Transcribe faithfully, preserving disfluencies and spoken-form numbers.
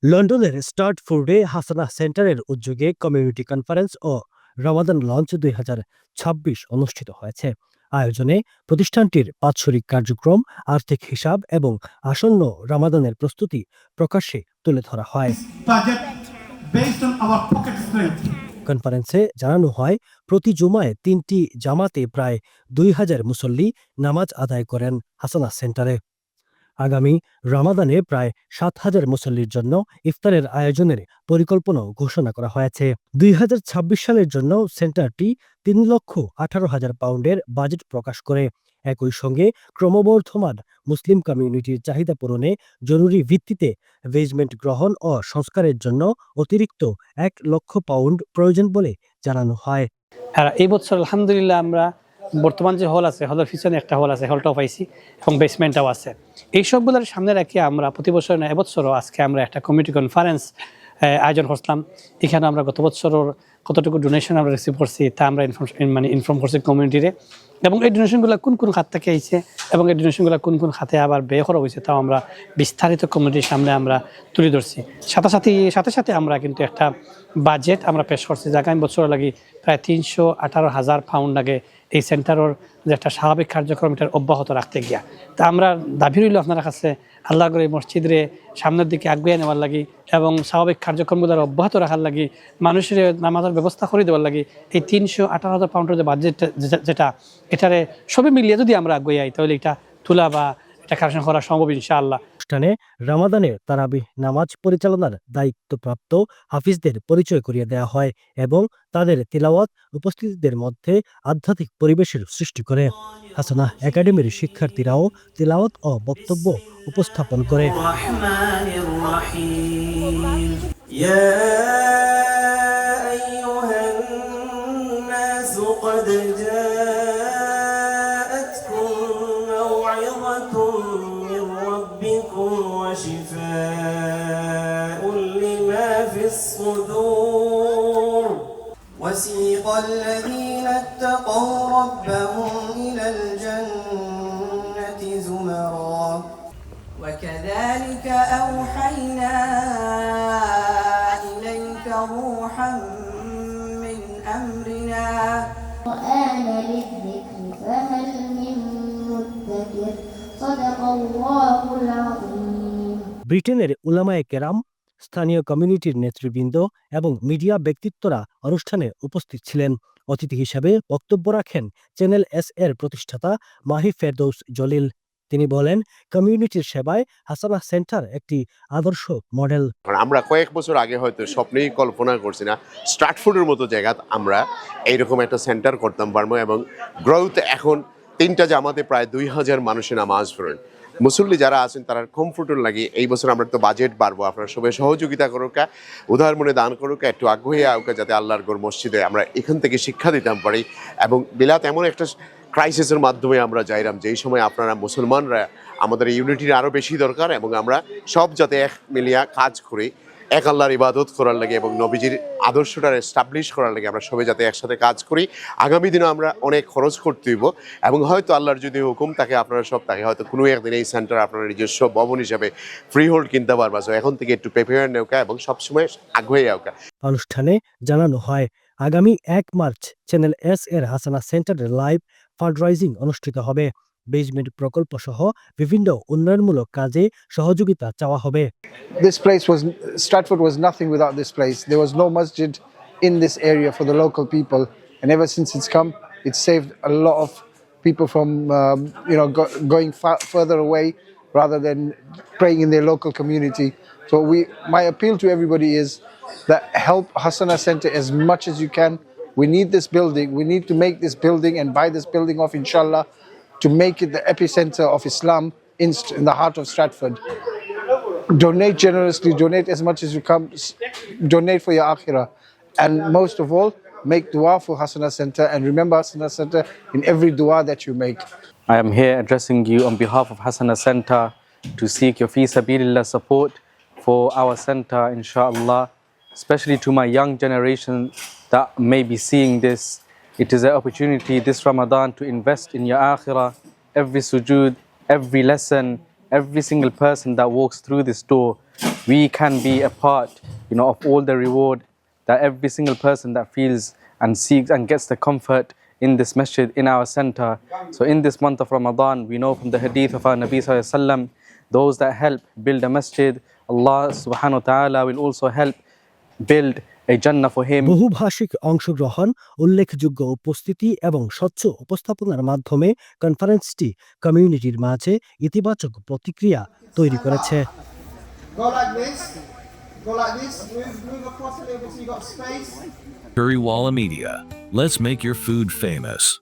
লন্ডনের স্ট্রাটফোর্ডে হাসানা সেন্টারের উদ্যোগে কমিউনিটি কনফারেন্স ও রামাদান লঞ্চ দুই হাজার ছাব্বিশ অনুষ্ঠিত হয়েছে। আয়োজনে প্রতিষ্ঠানটির বাৎসরিক কার্যক্রম, আর্থিক হিসাব এবং আসন্ন রামাদানের প্রস্তুতি প্রকাশ্যে তুলে ধরা হয়। Budget based on our pocket strength. কনফারেন্সে জানানো হয়, প্রতি জুমায় তিনটি জামাতে প্রায় দুই হাজার মুসল্লি নামাজ আদায় করেন হাসানা সেন্টারে। আগামী রামাদানে প্রায় সাত হাজার মুসল্লির জন্য ইফতারের আয়োজনের পরিকল্পনাও ঘোষণা করা হয়েছে। দুই হাজার ছাব্বিশ সালের জন্য সেন্টারটি তিন লক্ষ আঠারো হাজার পাউন্ডের বাজেট প্রকাশ করে। একই সঙ্গে ক্রমবর্ধমান মুসলিম কমিউনিটির চাহিদা পূরণে জরুরি ভিত্তিতে বেজমেন্ট গ্রহণ ও সংস্কারের জন্য অতিরিক্ত এক লক্ষ পাউন্ড প্রয়োজন বলে জানানো হয়। আর এই বছর আলহামদুলিল্লাহ আমরা বর্তমান যে হল আছে, হলের পিছনে একটা হল আছে, হলটাও পাইছি এবং বেসমেন্টটাও আছে। এই সবগুলোর সামনে রাখি আমরা প্রতি বছর না, এবছরও আজকে আমরা একটা কমিউনিটি কনফারেন্স আয়োজন করছিলাম। এখানে আমরা গত বছরের কতটুকু ডোনেশন আমরা রিসিভ করছি তা আমরা ইনফর্ম মানে ইনফর্ম করছি কমিউনিটিরে, এবং এই ডোনেশনগুলো কোন কোন খাত থেকে আইছে এবং এই ডোনেশনগুলো কোন কোন খাতে আবার ব্যয় করা হয়েছে তাও আমরা বিস্তারিত কমিউনিটির সামনে আমরা তুলে ধরছি। সাথে সাথে সাথে সাথে আমরা কিন্তু একটা বাজেট আমরা পেশ করছি, যা আগামী বছর লাগি প্রায় তিনশো আঠারো হাজার পাউন্ড লাগে এই সেন্টারের যে একটা স্বাভাবিক কার্যক্রম এটা অব্যাহত রাখতে গিয়া। তা আমরা দাবি রইল আপনার কাছে আল্লাহ করে এই মসজিদরে সামনের দিকে আগুয়ে নেওয়ার লাগি এবং স্বাভাবিক কার্যক্রমগুলো অব্যাহত রাখার লাগি, মানুষের নামাজের ব্যবস্থা করে দেওয়ার লাগি এই তিনশো আঠারো হাজার পাউন্ডের যে বাজেট যেটা এটারে সবে মিলিয়ে যদি আমরা আগুয়ে আই তাহলে এটা তোলা বা এটা কালেকশন করা সম্ভব ইনশাআল্লাহ। অনুষ্ঠানে রামাদানের তারাবিহ নামাজ পরিচালনার দায়িত্বপ্রাপ্ত হাফিজদের পরিচয় করিয়ে দেওয়া হয় এবং তাদের তিলাওয়াত উপস্থিতিদের মধ্যে আধ্যাত্মিক পরিবেশের সৃষ্টি করে। হাসানা একাডেমির শিক্ষার্থীরাও তিলাওয়াত ও বক্তব্য উপস্থাপন করে। الرحمن الرحيم. يا أيها الناس قد جاءتكم موعظة من ربكم وشفاء لما في الصدور. وسيق الذين اتقوا ربهم إلى الجنة زمرا. وكذلك أوحينا إليك روحا من أمرنا. القرآن للذكر فهل من مدكر. صدق الله العظيم. ব্রিটেনের উলামায়ে কেরাম, স্থানীয় কমিউনিটির নেতৃবৃন্দ এবং মিডিয়া ব্যক্তিত্বরা অনুষ্ঠানে উপস্থিত ছিলেন। অতিথি হিসেবে বক্তব্য রাখেন চ্যানেল এস এর প্রতিষ্ঠাতা মাহি ফেরদৌস জলিল। তিনি বলেন, কমিউনিটির সেবায় হাসানা সেন্টার একটি আদর্শ মডেল। কারণ আমরা কয়েক বছর আগে হয়তো স্বপ্নেই কল্পনা করছি না স্ট্রাটফোর্ডের মতো জায়গাত আমরা এইরকম একটা সেন্টার করতাম পারবো এবং গ্রোথ এখন তিনটা জামাতে প্রায় দুই হাজার মানুষে নামাজ পড়েন। মুসল্লি যারা আছেন তারা কমফোর্টের লাগি এই বছর আমরা তো বাজেট বাড়বো, আপনারা সবাই সহযোগিতা করুকা, উদার মনে দান করুকা, একটু আগ্রহী আউকা যাতে আল্লাহর ঘর মসজিদে আমরা এখান থেকে শিক্ষা দিতাম পারি। এবং বিলাত এমন একটা ক্রাইসিসের মাধ্যমে আমরা যাইরাম যেই সময় আপনারা মুসলমানরা আমাদের ইউনিটির আরও বেশি দরকার এবং আমরা সব যাতে এক মিলিয়া কাজ করি এক আল্লাহর ইবাদত করার লাগি এবং নবীজির আদর্শটা এস্টাবলিশ করার লাগি আমরা সবাই যাতে একসাথে কাজ করি। আগামী দিনে আমরা অনেক খরচ করতে হইব এবং হয়তো আল্লাহর যদি হুকুম থাকে আপনারা সব থাকে হয়তো কোনো একদিন এই সেন্টার আপনারা নিজস্ব ভবন হিসাবে ফ্রি হোল্ড কিনতে পারবা। So এখন থেকে একটু প্রিপেয়ার নেওকা এবং সবসময় আগ্রহী আউকা। অনুষ্ঠানে জানানো হয়, আগামী এক মার্চ চ্যানেল এস এর হাসানা সেন্টারের লাইভ ফান্ডরাইজিং অনুষ্ঠিত হবে। বেজমেন্ট প্রকল্প সহ বিভিন্ন উন্নয়নমূলক কাজে সহযোগিতা চাওয়া হবে। This place was, Stratford was nothing without this place. There was no masjid in this area for the local people, and ever since it's come, it's saved a lot of people from um, you know go- going far, further away rather than praying in their local community. So we, my appeal to everybody is that help Hasana Center as much as you can. We need this building. We need to make this building and buy this building off, inshallah, to make it the epicenter of Islam in, St- in the heart of Stratford. Donate generously, donate as much as you can, s- donate for your akhirah. And most of all, make dua for Hasana Center and remember Hasana Center in every dua that you make. I am here addressing you on behalf of Hasana Center to seek your fi sabilillah support for our center, inshallah, especially to my young generation that may be seeing this. It is an opportunity this Ramadan to invest in your akhirah. Every sujood, every lesson, every single person that walks through this door we can be a part, you know, of all the reward that every single person that feels and seeks and gets the comfort in this masjid, in our center. So in this month of Ramadan, we know from the hadith of our Nabi sallallahu alaihi wasallam, those that help build a masjid, Allah subhanahu wa ta'ala will also help build a Jannah for him. বহুভাষিক অংশগ্রহণ, উল্লেখযোগ্য উপস্থিতি এবং স্বচ্ছ উপস্থাপনার মাধ্যমে কনফারেন্সটি কমিউনিটির মাঝে ইতিবাচক প্রতিক্রিয়া তৈরি করেছে। Go like this. Go like this. Move, move across a little bit so you got space. Currywalla Media. Let's make your food famous.